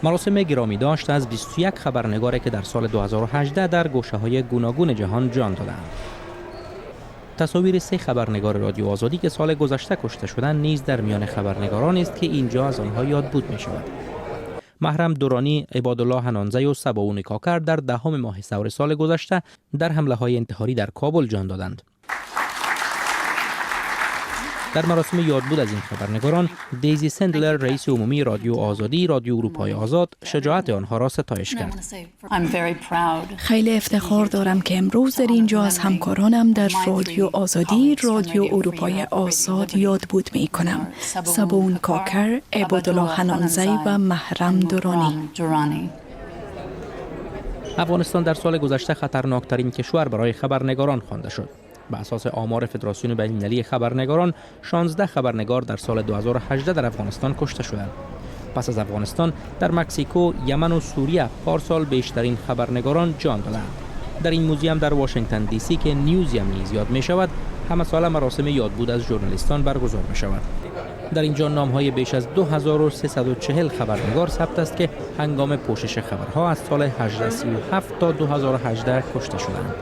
مراسم گرامی داشت از 21 خبرنگاری که در سال 2018 در گوشه های گوناگون جهان جان دادند. تصاویر سه خبرنگار رادیو آزادی که سال گذشته کشته شدند نیز در میان خبرنگاران است که اینجا از آنها یاد بود می شود. محرم دورانی، عبادالله حنانزی و سباون کاکر در دهم ماه ثور سال گذشته در حمله های انتحاری در کابل جان دادند. در مراسم یادبود از این خبرنگاران، دیزی سندلر، رئیس عمومی رادیو آزادی، رادیو اروپای آزاد، شجاعت آنها را ستایش کرد. I'm very proud. خیلی افتخار دارم که امروز در اینجا از همکارانم در رادیو آزادی، رادیو اروپای آزاد یاد بود می کنم. سباون کاکر، عبادالله حنانزی و محرم دورانی. Durrani. افغانستان در سال گذشته خطرناکترین کشور برای خبرنگاران خوانده شد. به اساس آمار فدراسیون بین‌المللی خبرنگاران، 16 خبرنگار در سال 2018 در افغانستان کشته شدند. پس از افغانستان، در مکزیکو، یمن و سوریه پارسال بیشترین خبرنگاران جان دادند. در این موزیم در واشنگتن دی سی که Newseum نیز یاد می شود، همه ساله مراسم یادبود از ژورنالیستان برگزار می شود. در اینجا نام های بیش از 2340 خبرنگار ثبت است که هنگام پوشش خبرها از سال 1837 تا 2018 کشته شدند.